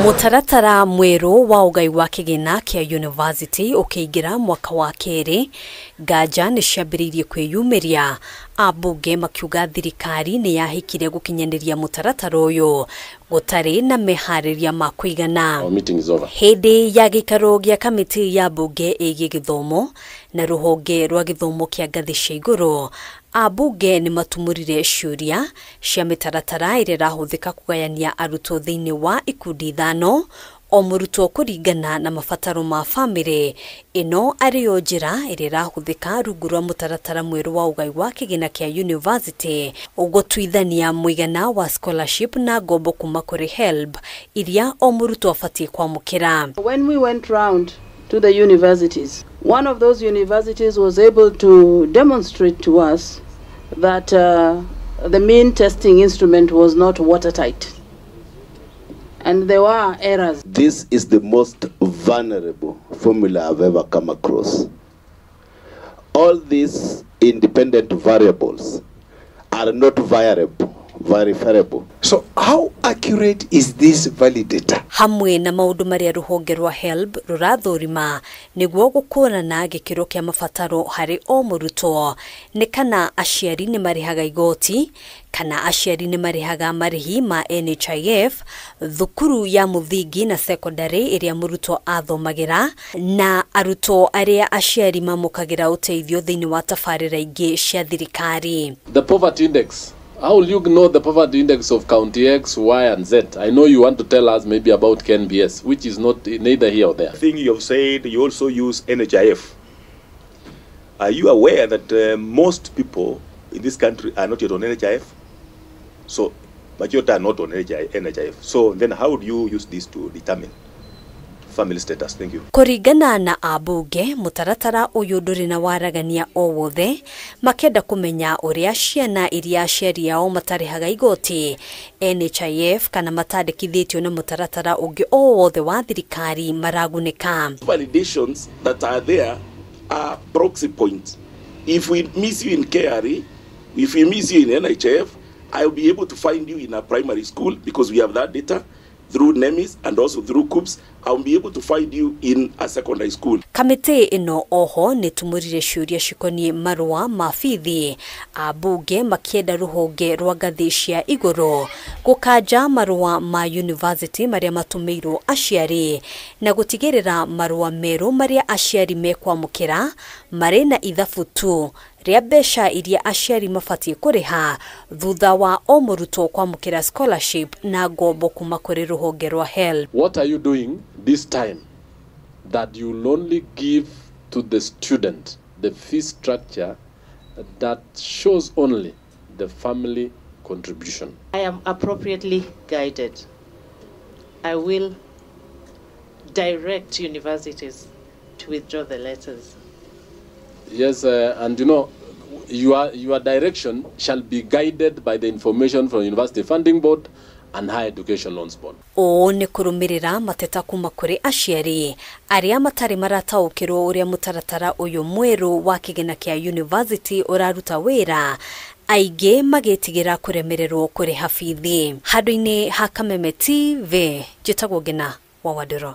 Mũtaratara mwerũ wa ũgai wa kĩgĩna kĩa university ũkĩingĩra mwaka wa kerĩ, nganja nĩ ciambĩrĩirie kwĩyumĩria, ambunge makiuga thirikari nĩ yahĩkire gũkinyanĩria mũtaratara ũyũ gũtarĩ na meharĩria ma kũigana. Our meeting is over. Hĩndĩ ya gĩikaro gĩa kamĩtĩ ya mbunge ĩgiĩ gĩthomo na rũhonge rwa gĩthomo kĩa ngathĩ cia igũrũ, ambunge nĩ matumũrire ciũria cia mĩtaratara ĩrĩa ĩrahũthĩka kũgayania arutwo thĩinĩ wa ikundi 5 o mũrutwo kũringana na mabataro ma bamĩrĩ. Ĩno arĩyo njĩra ĩrĩa ĩrahũthĩka rungu rwa mũtaratara mwerũ wa ũgai wa kĩgĩna kĩa university gũtuithania mũigana wa scholarship na ngombo kuma kũrĩ HELB iria o mũrutwo abatiĩ kwamũkĩra. When we went round to the universities, one of those universities was able to demonstrate to us that the mean testing instrument was not watertight. And there were errors. This is the most vulnerable formula I've ever come across. All these independent variables are not variable, verifiable. So how accurate is this validator? Hamwe na maũndũ marĩa rũhonge rwa HELB rũrathũrima nĩguo gũkũrana gĩkĩro kĩa mabataro harĩ o mũrutwo nĩ kana aciari nĩ marĩhaga igoti kana aciari nĩ marĩhaga marĩhi ma NHIF, thukuru ya mũthingi na secondary ĩrĩa mũrutwo athomagĩra, na arutwo arĩa aciari mamũkagĩra ũteithio thĩinĩ wa tabarĩra ingĩ cia thirikari. The poverty index. How will you know the poverty index of county X, Y, and Z? I know you want to tell us maybe about KNBS, which is not neither here or there. I think you have said you also use NHIF. Are you aware that most people in this country are not yet on NHIF? So, majority are not on NHIF. So then how do you use this to determine family status? Thank you. Kũringana na ambunge, mũtaratara ũyũ ndũrĩ na waragania o wothe, makenda kũmenya ũrĩa ciana iria aciari ao matarĩhaga igoti, NHIF kana matandĩkithĩtio na mũtaratara ũngĩ o wothe wa thirikari maragunĩka. Validations that are there are proxy points. If we miss you in KRA, if we miss you in NHIF, I'll be able to find you in a primary school because we have that data through NEMIS and also through KUCCPS. I'll be able to find you in a secondary school. Kamĩtĩ ĩno oho nĩ tumũrire ciũria cikoniĩ marũa ma bithi, ambunge makĩenda rũhonge rwa ngathĩ cia igũrũ gũkanja marũa ma university marĩa matũmĩirwo aciari na gũtigĩrĩra marũa merũ marĩa aciari mekwamũkĩra marĩ na ithabu tu rĩa mbeca iria aciari mabatiĩ kũrĩha thutha wa o mũrutwo kwamũkĩra scholarship na ngombo kuma kũrĩ rũhonge rwa HELB. What are you doing this time that you will only give to the student the fee structure that shows only the family contribution? I am appropriately guided. I will direct universities to withdraw the letters. Yes, and you know, your direction shall be guided by the information from University Funding Board and Higher Education Loans Board. Ũũ nĩ kũrũmĩrĩra mateta kuma kũrĩ aciari arĩa matarĩ marataũkĩrwo ũrĩa mũtaratara ũyũ mwerũ wa kĩgĩna kĩa university ũraruta wĩra, aingĩ magĩtigĩra kũremererwo kũrĩha bithi. Handũ-inĩ ha Kameme TV, njĩtagwo Ngina wa Wandũrũ.